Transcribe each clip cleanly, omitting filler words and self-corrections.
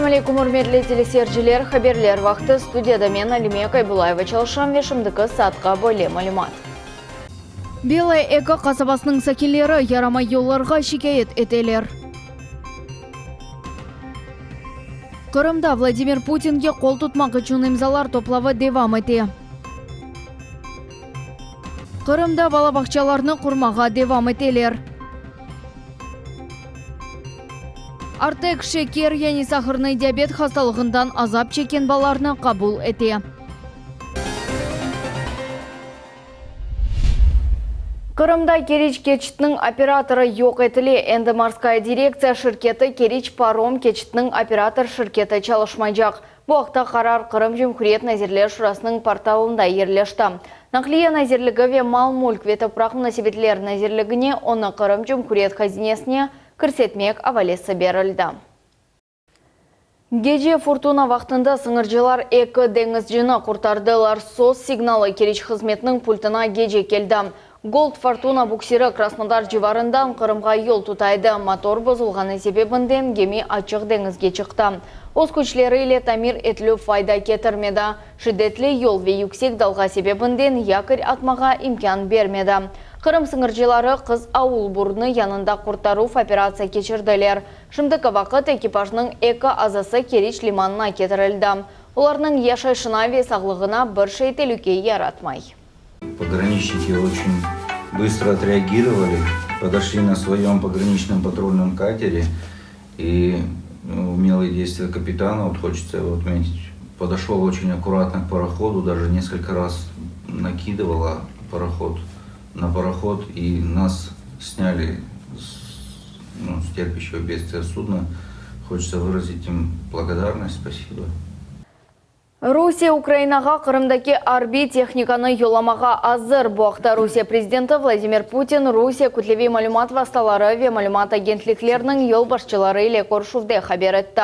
Selâm aleyküm, ürmetli teleseyirciler! Haberler vaqtı, studiyada men, Alime Kaybulayeva çalışam ve şimdiki saatqa böyle malümat. Belaya Eka qasabasınıñ sakinleri yaramay yollarğa şikâyet eteler. Qırımda Vladimir Putinge qol tutmaq içün imzalar toplavı devam ete. Qırımda bala bağçalarnı qurmağa devam eteler. Artek şeker, yani sahırnıy diabet hastalığından azap çekken balalarnı qabul ete. Qırımda Keriç keçitiniñ operatorı yoq etile. Endi Morskaya direktsiya şirketi Keriç parom keçitiniñ operator şirketi çalışmaycaq. Bu aqta qarar Qırım Cumhuriyet Nazirler Şurasınıñ portalında yerleşti. Naqliye nazirligi ve Mal-mülk ve topraq munasebetler nazirligine onı Qırım Cumhuriyet hazinesine kirsetmek avalesi berildi. Gece furtuna vaqtında sıñırcılar eki deñizcini qurtardılar. Sos signalı Keriç hızmetiniñ pultına gece keldi. Gold Fortuna buksiri Krasnodar civarından Qırımğa yol tuta edi. Motor bozulğanı sebebinden gemi açıq deñizge çıqtı. Öz küçleri ile tamir etilüv fayda ketirmedi. Şiddetli yol ve yüksek dalğa sebebinden yakor atmağa imkân bermedi. Qırım sıñırcıları Qız Aul burnu yanında qurtaruv operatsiya keçirdiler. Şimdiki vaqıt ekipajnıñ eki azası Keriç limanına ketirildi. Olarnıñ yaşayışına ve sağlığına bir şey telüke yaratmay. Pograniçniki oçün bıstro otreagirovali, podoşli na svoyom pograniçnom patrulnom katere i umelyye deystviya kapitana, vot hoçetsâ ego otmetit, podoşol oçün akkuratno k parohodu, daje neskolko raz nakidyvala parohod na parohod i nas snyali s nu, s terpyaşçego bedstviya sudna, hoçetsâ vırazit im blagodarnost, spasibo. Rusiye Ukrainağa Qırımdaki arbiy tehnikanı yollamağa azır. Bu aqta Rusiye prezidenti Vladimir Putin Rusiye kütleviy malümat vastaları ve malümat agentlikleriniñ yolbaşçıları ile körüşüvde haber etti.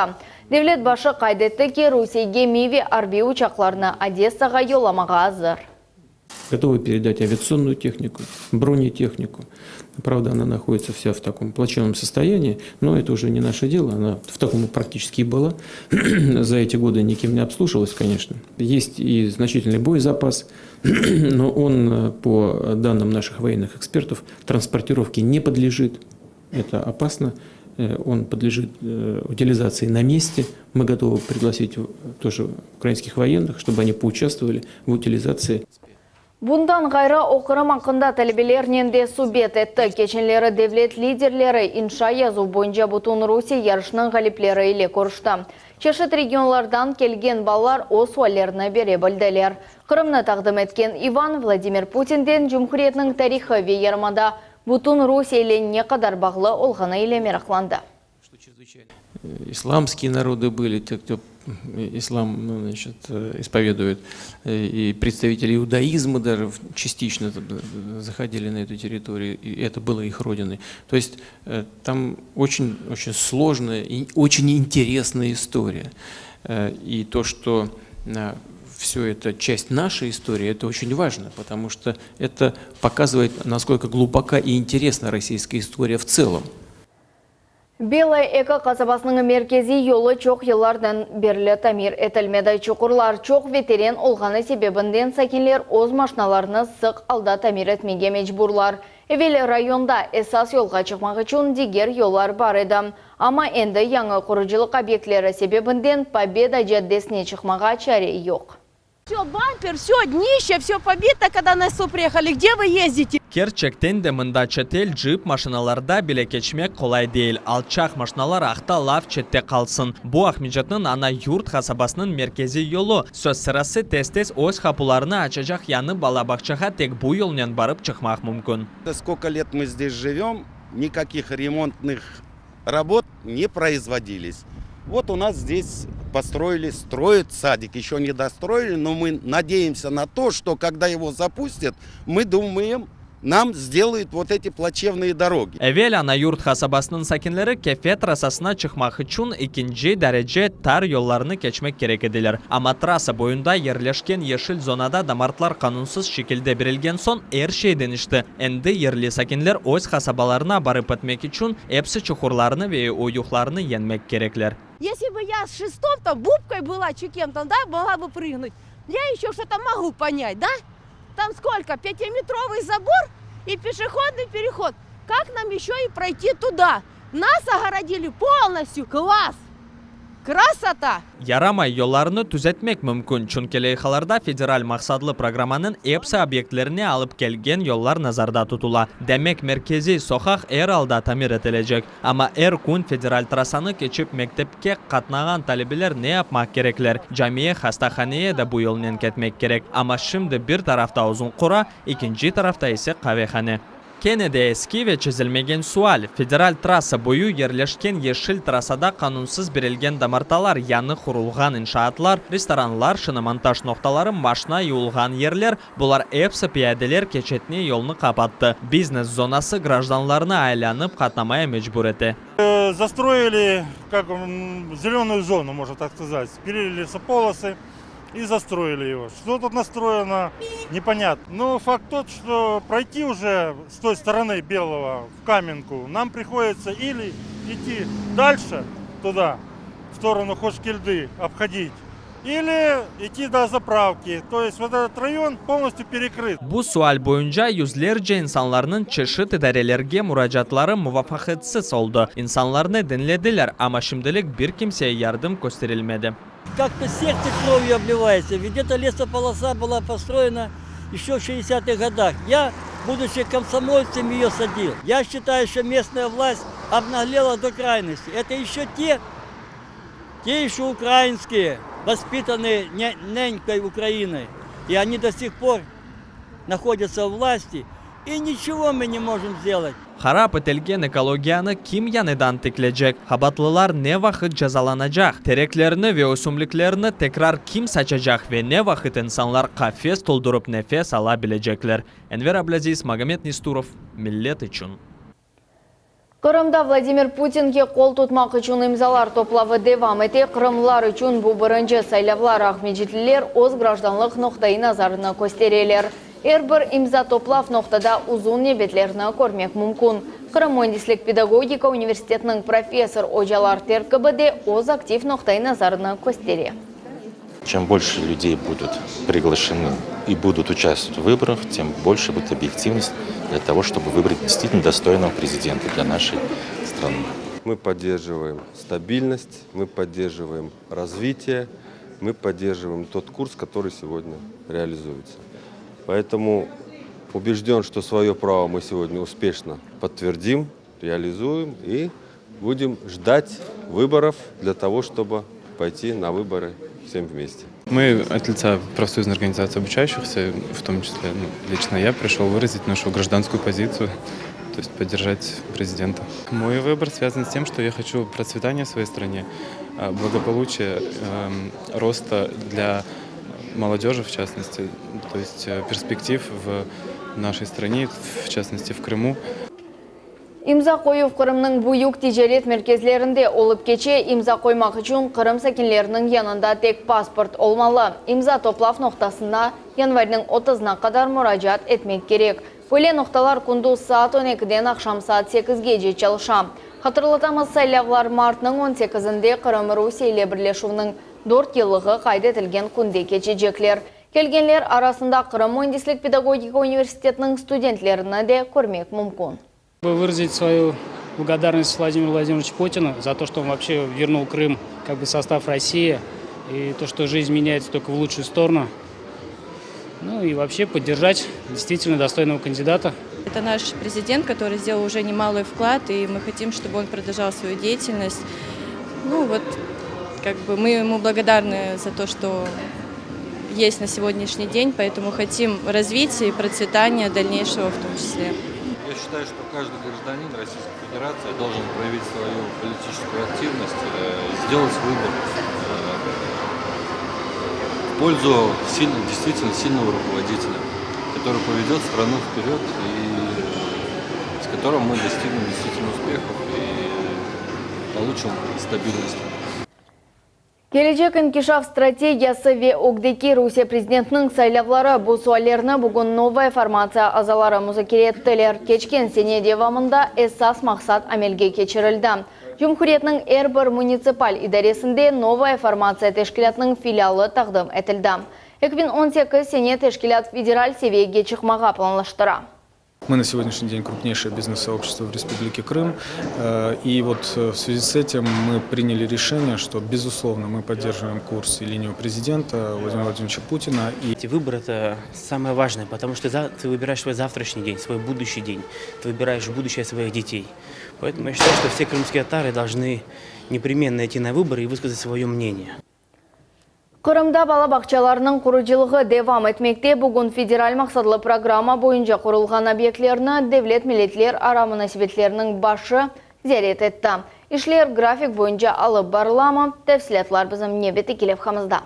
Devlet başı qayd etti ki, Rusiye gemi ve arbiy uçaqlarnı Odessağa yollamağa azır. Gotovı peredать aviaционную технику, бронетехнику. Правда, она находится вся в таком плачевном состоянии, но это уже не наше дело, она в таком практически и была. За эти годы никем не обслуживалась, конечно. Есть и значительный боезапас, но он, э, по данным наших военных экспертов, транспортировке не подлежит. Это опасно. Э, он подлежит э, утилизации на месте. Мы готовы пригласить тоже украинских военных, чтобы они поучаствовали в утилизации. Bundan ğayrı, o Qırım aqqında talebelernen de subet etti. Keçenleri devlet liderleri inşa yazuv boyunca bütün Rusiye yarışınıñ ğalipleri ile körüşti. Çeşit regionlardan kelgen balalar öz suallerini bere bildiler. Qırımnı taqdim etken İvan, Vladimir Putinden cumhuriyetniñ tarihı ve yarımada bütün Rusiye ile ne qadar bağlı olğanı ile meraqlandı. Islamские народы были, те, кто ислам ну, значит, исповедует, и представители иудаизма даже частично заходили на эту территорию, и это было их родиной. То есть там очень, очень сложная и очень интересная история. И то, что все это часть нашей истории, это очень важно, потому что это показывает, насколько глубока и интересна российская история в целом. Belaya Eka qasabasınıñ merkeziy yolu çoq yıllardan berli tamir etilmedi. Çuqurlar çoq ve teren olğanı sebebinden sakinler öz maşnalarını sıq alda tamir etmege mecburlar. Evel rayonda esas yolğa çıqmaq içün diger yollar bar edi. Amma endi yañı qurucılıq obyektleri sebebinden Pobeda caddesine çıqmağa çare yoq. Vse bamper, vse dnişçe, vse pobito, kogda na СО priehali, gde vı yezdite? Kerçekten de mında çetel cip maşinalarda bile keçmek qolay değil, alçaq maşinalar aqta laf çette qalsın. Bu Aqmescitniñ Ana Yurt qasabasınıñ merkeziy yolu. Söz sırası, tez-tez öz qapularını açacaq yañı bala bağçağa tek bu yolnen barıp çıqmaq mümkün. Skolko let mı zdes jivem, nikakih remontnih rabot ne proizvodilis. Vot u nas zdes postroili, stroyat sadik, eşço ne dostroili, no mı nadeyemsâ na to, çto kogda ego zapustit, mı dumaem, nam sdelayut vot eti plaçevnıye dorogi. Evel Ana Yurt qasabasınıñ sakinleri Kefe trassasına çıqmaq içün ekinci derece tar yollarnı keçmek kerek ediler. Amma trassa boyunda yerleşken yeşil zonada damartlar qanunsız şekilde berilgen soñ er şey deñişti. Endi yerli sakinler öz qasabalarına barıp etmek içün epsi çuqurlarnı ve oyuqlarnı yeñmek kerekler. Если бы я с шестом там, бубкой была, чи кем там, да, могла бы прыгнуть, я еще что-то могу понять, да? Там сколько? Пятиметровый забор и пешеходный переход. Как нам еще и пройти туда? Нас огородили полностью. Класс! Красота! Yaramay yollarnı tüzetmek mümkün, çünki leyhalarda federal maqsatlı programmanıñ episi obyektlerine alıp kelgen yollar nazarda tutula. Demek, merkeziy soqaq er alda tamir etilecek. Amma er kün federal trassanı keçip mektepke qatnağan talebeler ne yapmaq kerekler? Camiye, hastahaneye de bu yolnen ketmek kerek. Amma şimdi bir tarafta uzun qora, ekinci tarafta ise qavehane. Kene de eski ve çezilmegen sual, federal trassa boyu yerleşken yeşil trassada qanunsız berilgen damartalar, yañı qurulğan inşaatlar, restoranlar, şinomontaj noqtaları, maşna yuvulğan yerler, bular episi piyadeler keçetine yolnı qapattı, biznes zonası grajdanlarnı aylanıp qatnamaya mecbur ete. Застроили как зеленую зону, можно так сказать. Спилили лесополосы и застроили его. Что тут настроено, непонятно. Но факт тот, что пройти уже с той стороны Белого в Каменку нам приходится или идти дальше туда, в сторону Хошкельды, обходить, или идти до заправки. То есть вот этот район полностью перекрыт. Bu sual boyunca yüzlerce insanlarnıñ çeşit idarelerge muracaatları muvafaqiyetsiz oldı. İnsanlarnı diñlediler, amma şimdilik bir kimsege yardım kösterilmedi. Как-то сердце кровью обливается. Ведь эта лесополоса была построена еще в 60-х годах. Я, будучи комсомольцем, ее садил. Я считаю, что местная власть обнаглела до крайности. Это еще те, те еще украинские, воспитанные ненькой Украиной. И они до сих пор находятся в власти. И ничего мы не можем сделать. Harap etilgen ekologiyanı kim yañıdan tikleycek? Qabaatlılar ne vaqıt cezalanacaq? Tereklerni ve ösümliklerni tekrar kim saçacaq ve ne vaqıt insanlar qafes toldurıp nefes ala bilecekler? Enver Ablâziz, Magomed Nesturov, Millet içün. Qırımda Vladimir Putinge qol tutmaq içün imzalar toplavı devam ete. Qırımlılar içün bu birinci saylavlar Aqmescitliler öz grajdanlıq noqtaiy nazarını köstereler. Er bir imza toplav noqtada uzun nevbetlerni körmek mümkün. Qırım müendislik pedagogika universitetiniñ professor ocalar terkibi de öz aktiv noqtaiy nazarını köstere. Чем больше людей будут приглашены и будут участвовать в выборах, тем больше будет объективность для того, чтобы выбрать действительно достойного президента для нашей страны. Мы поддерживаем стабильность, мы поддерживаем развитие, мы поддерживаем тот курс, который сегодня реализуется. Поэтому убежден, что свое право мы сегодня успешно подтвердим, реализуем и будем ждать выборов для того, чтобы пойти на выборы всем вместе. Мы от лица профсоюзной организации обучающихся, в том числе ну, лично я, пришел выразить нашу гражданскую позицию, то есть поддержать президента. Мой выбор связан с тем, что я хочу процветания в своей стране, а, благополучия, эм, роста для молодежи, в частности, то есть э, перспектив в нашей стране, в частности в Крыму. İmza qoyuv Qırımnıñ büyük ticaret merkezlerinde olıp keçe, imza qoymaq içün Qırım sakinleriniñ yanında tek pasport olmalı. İmza toplav noqtasına yanvarniñ 30-ına qadar muracaat etmek kerek. Böyle noqtalar kündüz saat 12-den aqşam saat 8-gece çalışa. Hatırlatamız saylavlar martnıñ 18-inde Qırım Rusiye ile birleşüvniñ 4 yıllığı qayd etilgen künde keçecekler. Kelgenler arasında Qırım müendislik pedagogika universitetiniñ studentlerini de körmek mümkün. Выразить свою благодарность Владимиру Владимировичу Путину за то, что он вообще вернул Крым как бы в состав России, и то, что жизнь меняется только в лучшую сторону. Ну и вообще поддержать действительно достойного кандидата. Это наш президент, который сделал уже немалый вклад, и мы хотим, чтобы он продолжал свою деятельность. Ну вот, как бы мы ему благодарны за то, что есть на сегодняшний день, поэтому хотим развития и процветания дальнейшего в том числе. Я считаю, что каждый гражданин Российской Федерации должен проявить свою политическую активность, э, сделать выбор э, в пользу сильного, действительно сильного руководителя, который поведет страну вперед и с которым мы достигнем действительно успехов и получим стабильность. Kelecek inkişaf strategiyası ve ögdeki Rusiye prezidentiniñ saylavları bu suallerni bugün Novaya formatsiya azaları muzakere ettiler. Keçken sene devamında esas maqsat amelge keçirildi. Cumhuriyetniñ er bir munitsipal idaresinde Novaya formatsiya teşkilâtınıñ filialı taqdim etildi. 2018 sene teşkilât federal seviyege çıqmağa planlaştıra. Мы на сегодняшний день крупнейшее бизнес-сообщество в Республике Крым. И вот в связи с этим мы приняли решение, что, безусловно, мы поддерживаем курс и линию президента Владимира Владимировича Путина. И Выбор – это самое важное, потому что ты выбираешь свой завтрашний день, свой будущий день, ты выбираешь будущее своих детей. Поэтому я считаю, что все крымские татары должны непременно идти на выборы и высказать свое мнение. Qırımda bala bağçalarınıñ qurucılığı devam etmekte. Bugün federal maqsatlı programma boyunca qurulğan obyektlerni devlet milletlerara munasebetleriniñ başı ziyaret etti. İşler grafik boyunca alıp barılamı? Tefsilâtlar bizim nevbetteki levhamızda.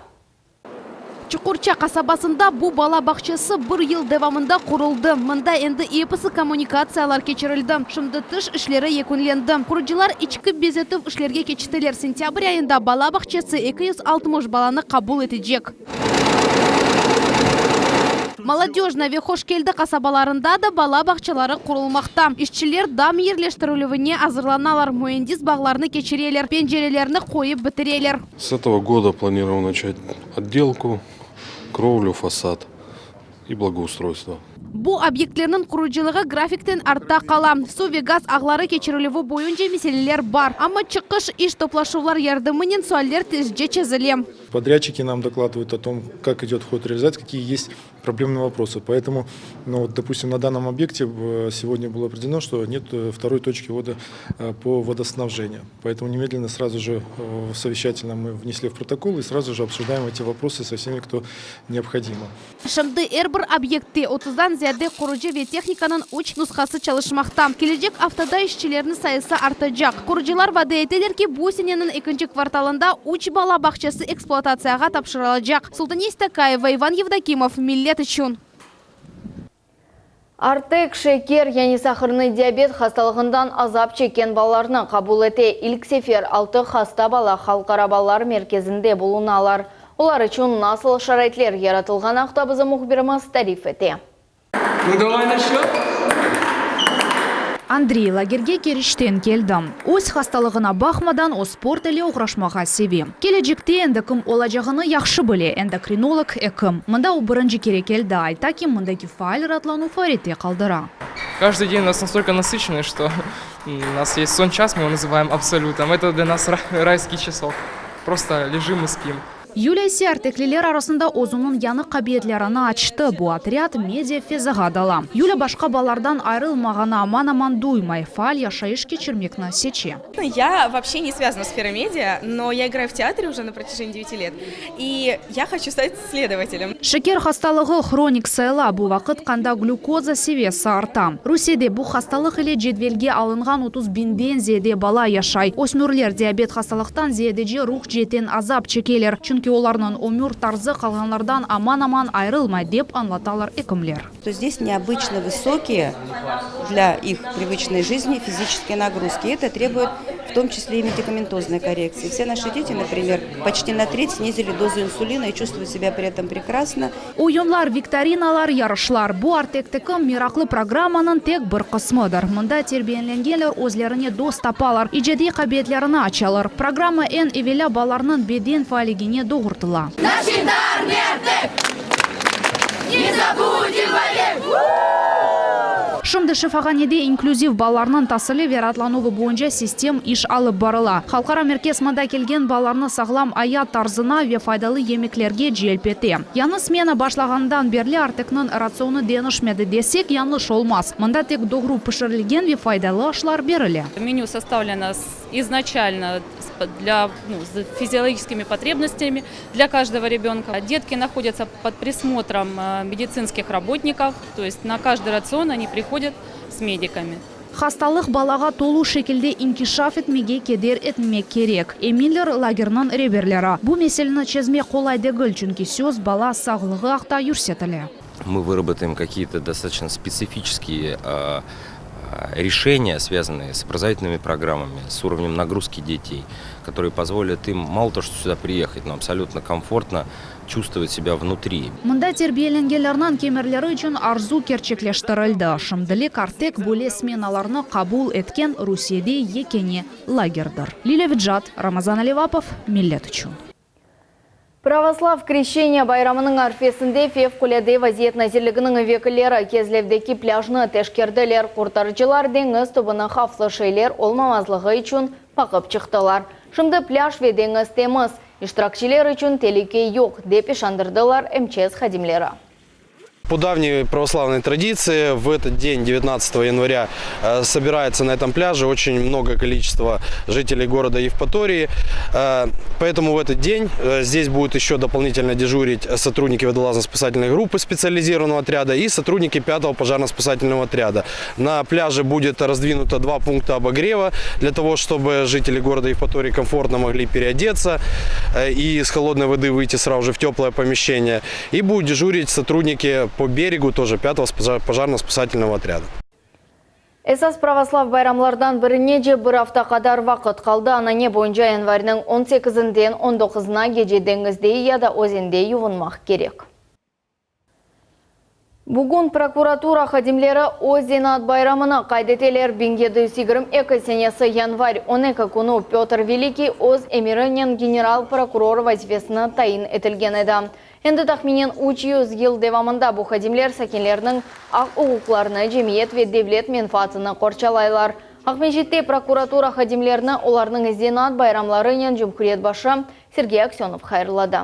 Çuqurça qasabasında bu bala bağçası bir yıl devamında quruldı. Mında endi episi kommunikatsiyalar keçirildi. Şimdi tış işleri yekünlendi. Qurucılar içki bezetüv işlerge keçtiler. Sentâbr ayında bala bağçası 260 balanı qabul etecek. Molodöjnoye ve Hoş Keldi qasabalarında da bala bağçaları qurulmaqta. İşçiler dam yerleştirilüvine azırlanalar, müendis bağlarnı keçireler, pencerelerni qoyıp bitireler. С этого года планируем начать отделку, кровлю, фасад и благоустройство. Bu obyektlerniñ qurucılığı grafikten artta qala. Suv ve gaz ağları keçirilüvi boyunca meseleler bar. Amma çıqış iş toplaşuvlar yardımınen sualler tezce çezile. Подрядчики нам докладывают о том, как идет ход реализации, какие есть проблемные вопросы. Поэтому, ну, вот, допустим, на данном объекте сегодня было определено, что нет второй точки ввода по водоснабжению. Поэтому немедленно сразу же в совещательном мы внесли в протокол и сразу же обсуждаем эти вопросы со всеми, кто необходимо. Şimdi er bir obyektte 30-dan ziyade qurucı ve tehnikanıñ üç nushası çalışmaqta. Kelecek aftada işçilerniñ sayısı artacaq. Qurucılar vade eteler ki, bu seneniñ ekinci kvartalında üç bala bağçası ekspluatatsiyağa tapşırılacaq. Sultaniye Stakayeva, Ivan Yevdokimov, Millet içün. Artek şeker, yani sahrnıy diabet hastalığından azap çekken balalarnı qabul ete. İlk sefer altı hasta bala Halqara balalar merkezinde bulunalar. Olar içün nasıl şaraitler yaratılğanı aqta bizim mühbirimiz tarif ete. Ну давай на счет. Andrey lagerge Keriçten keldi. Öz hastalığına baqmadan, o sport ile oğraşmağa seve. Kelecekte endi kim olacağını yahşı bile, endokrinolog ekim. Mında o birinci kere keldi, ayta ki, mındaki faal raatlanuv ayrette qaldıra. Каждый день у нас настолько насыщенный, что у нас есть сон час, мы его называем абсолютом. Это для нас райский часок. Просто лежим и спим. Yuliya ise artekliler arasında özüniñ yañı qabiliyetlerini açtı. Bu otryad media fezağa dala. Yuliya başqa balalardan ayırılmağanı aman-aman duymay. Faal yaşayış keçirmekni seçe. Я вообще не связана с сферой медиа, но я играю в театре уже на протяжении 9 лет, и я хочу стать следователем. Şeker hastalığı hronik sayıla. Bu vaqıt qanda glükoza seviyesi arta. Rusiyede bu hastalıq ile cedvelge alınğan 30 biñden ziyade bala yaşay. Ösmürler diabet hastalıqtan ziyadece ruh ceetten azap çekeler. Çünki olarnıñ ömür tarzı qalğanlardan aman-aman ayırılmay, dep añlatalar ekimler. То здесь необычно высокие для их привычной жизни физические нагрузки. Это требует в том числе и медикаментозной коррекции. Все наши дети, например, почти на треть снизили дозу инсулина и чувствуют себя при этом прекрасно. Oyunlar, viktorinalar, yarışlar. Bu Artekteki meraqlı programmanıñ tek bir qısmıdır. Mında terbiyelengenler özlerine dost tapalar, icadiy qabiliyetlerini açalar. Programma eñ evelâ balalarnıñ beden faalligine doğrultıla. Наш янтарный Не забудем вовек! Şimdi şifahanede inklüziv balalarnıñ tasili ve raatlanuvı boyunca sistem iş alıp barıla. Halqara merkez mında kelgen balalarnı sağlam ayat tarzına ve faydalı yemeklerge celp ete. Yañı smena başlağanından berli Artekniñ ratsionı deñişmedi desek yañlış olmaz. Mında tek doğru pişirilgen ve faydalı aşlar berile. Меню составлено изначально для, ну, с физиологическими потребностями для каждого ребенка. Детки находятся под присмотром медицинских работников, то есть на каждый рацион они приходят с медиками. Hastalıq balağa tolu şekilde inkişaf etmege keder etmemek kerek. Eminler lagerniñ reberleri. Bu meseleni çezmek qolay degil, çünki söz bala sağlığı aqta yürsetile. Мы выработаем какие-то достаточно специфические решения, связанные с образовательными программами, с уровнем нагрузки детей, которые позволят им мало то, что сюда приехать, но абсолютно комфортно чувствовать себя внутри. Mında terbiyelengenlerniñ kemerleri içün arzu kerçekleştirildi. Şimdilik Artek böyle smenalarnı qabul etken Rusiyede yekâne lagerdir. Lilâ Vecat, Ramazan Alivapov, Millet içün. Pravoslav Kreşeniye bayramınıñ arfesinde Fevqulâde vaziyet nazirliginiñ vekilleri Kezlevdeki plâjnı teşkerdiler. Qurtarıcılar deñiz tübüni havflı şeyler olmamazlığı içün baqıp çıqtılar. Şimdi plâj ve deñiz temiz, iştirakçiler içün telüke yoq, dep işandırdılar MÇS hadimleri. По давней православной традиции в этот день, 19 января, э, собирается на этом пляже очень много количество жителей города Евпатории. Э, поэтому в этот день э, здесь будут еще дополнительно дежурить сотрудники водолазно-спасательной группы специализированного отряда и сотрудники 5-го пожарно-спасательного отряда. На пляже будет раздвинуто два пункта обогрева для того, чтобы жители города Евпатории комфортно могли переодеться и из холодной воды выйти сразу же в теплое помещение. И будут дежурить сотрудники по берегу тоже 5-го пожарно-спасательного отряда. Esas pravoslav bayramlardan birine bir afta qadar vaqıt qaldı. Anane boyunca yanvarniñ 18-inden 19-ına gece deñizde ya da özende yuvunmaq kerek. Bugün prokuratura hadimleri öz zenaat bayramını qayd eteler. 1722 senesi yanvar 12 künü Pötr Velikiy öz emirinen general-prokuror vazifesine tayin etilgen edi. Endi tahminen 300 yıl devamında bu hadimler sakinlerniñ aq-uquqlarını, cemiyet ve devlet menfaatını qorçalaylar. Aqmescitte prokuratura hadimlerini olarnıñ zenaat bayramlarınen cumhuriyet başı Sergey Aksönov hayırladı.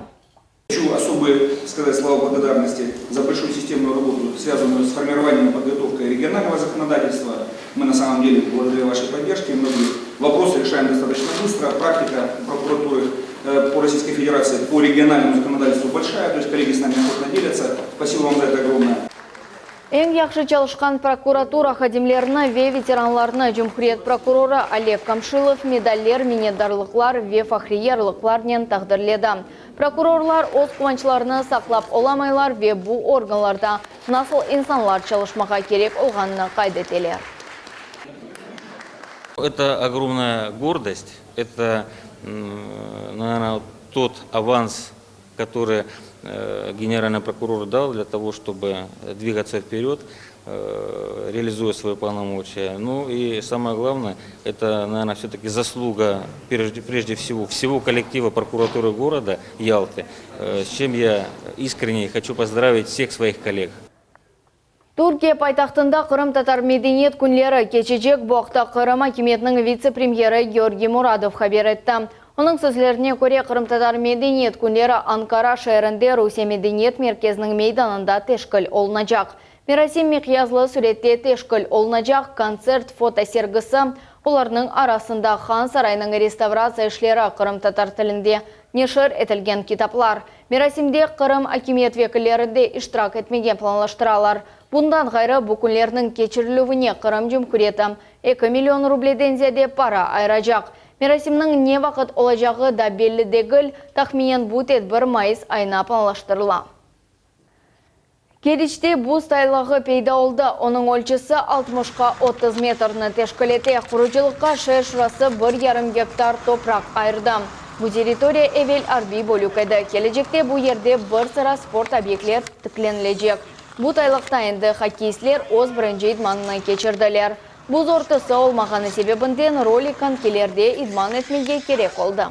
Хочу особые сказать слова благодарности за большую системную работу, связанную с формированием и подготовкой регионального законодательства. Мы на самом деле, благодаря вашей поддержке, многие вопросы решаем достаточно быстро. Практика прокуратуры э, по Российской Федерации по региональному законодательству большая, то есть коллеги с нами охотно делятся. Спасибо вам за это огромное. Eñ yahşı çalışqan prokuratura hadimlerini ve veteranlarını cumhuriyet prokurorı Oleg Kamşilov medaller, minnetdarlıqlar ve fahriy yarlıqlarnen taqdirledi. Prokurorlar öz quvançlarını saqlap olamaylar ve bu organlarda nasıl insanlar çalışmağa kerek olğanını qayd eteler. Это огромная гордость, это, наверное, тот аванс, который э, генеральный прокурор дал для того, чтобы двигаться вперед, э, реализуя свои полномочия. Ну и самое главное, это, наверное, все-таки заслуга прежде, прежде всего всего коллектива прокуратуры города Ялты, э, с чем я искренне хочу поздравить всех своих коллег. Türkiye paytahtında Qırımtatar medeniyet künleri keçecek. Bu aqta Qırım akimiyetiniñ vitse-premyeri Georgiy Muradov haber etti. Onıñ sözlerine köre, Qırımtatar medeniyet künleri Ankara şeerinde Rusiye medeniyet merkeziniñ meydanında teşkil olunacaq. Merasim miqyaslı sürette teşkil olunacaq, kontsert, fotosergisi, olarnıñ arasında Han sarayınıñ restavratsiya işleri, qırımtatar tilinde neşir etilgen kitaplar. Merasimde Qırım akimiyet vekilleri de iştirak etmege planlaştıralar. Bundan ğayrı, bu künlerniñ keçirilüvine Qırım Cumhuriyeti eki million rubleden ziyade para ayıracaq. Merasimniñ ne vaqıt olacağı da belli degil, tahminen bu tedbir mayıs ayına planlaştırıla. Keriçte buz taylağı peyda oldı, onıñ ölçüsi altmışqa 30 metrni teşkil ete. Qurucılıqqa şeer şurası bir yarım gektar topraq ayırdı. Bu territoriya evel arbiy bölük edi. Kelecekte bu yerde bir sıra sport obyektler tiklenilecek. Bu taylaqta endi hokkeystler öz birinci idmanını keçirdiler. Buz örtüsi olmağanı sebebinden rolik konkilerde idman etmege kerek oldı.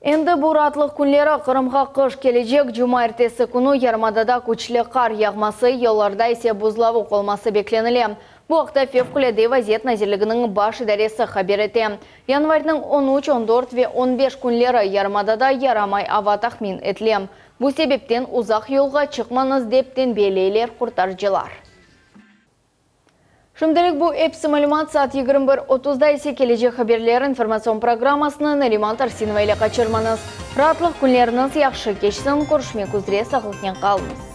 Endi bu raatlıq künleri Qırımğa qış kelecek. Cumaertesi künü yarımadada küçlü qar yağması, yollarda ise buzlavuq olması beklenile. Bu aqta Fevqulâde vaziyet nazirliginiñ baş idaresi haber ete. Yanvarniñ 13, 14 ve 15 künleri yarımadada yaramay ava tahmin etile. Bu sebepten uzaq yolğa çıqmañız, dep tenbiyeleyler qurtarıcılar. Şimdilik bu episi malümat, saat 21.30da ise kelecek haberler informatsion programmasını Nariman Tarsinova ile qaçırmañız. Raatlıq künleriñiz yahşı keçsin, körüşmek üzre, sağlıqnen qalıñız.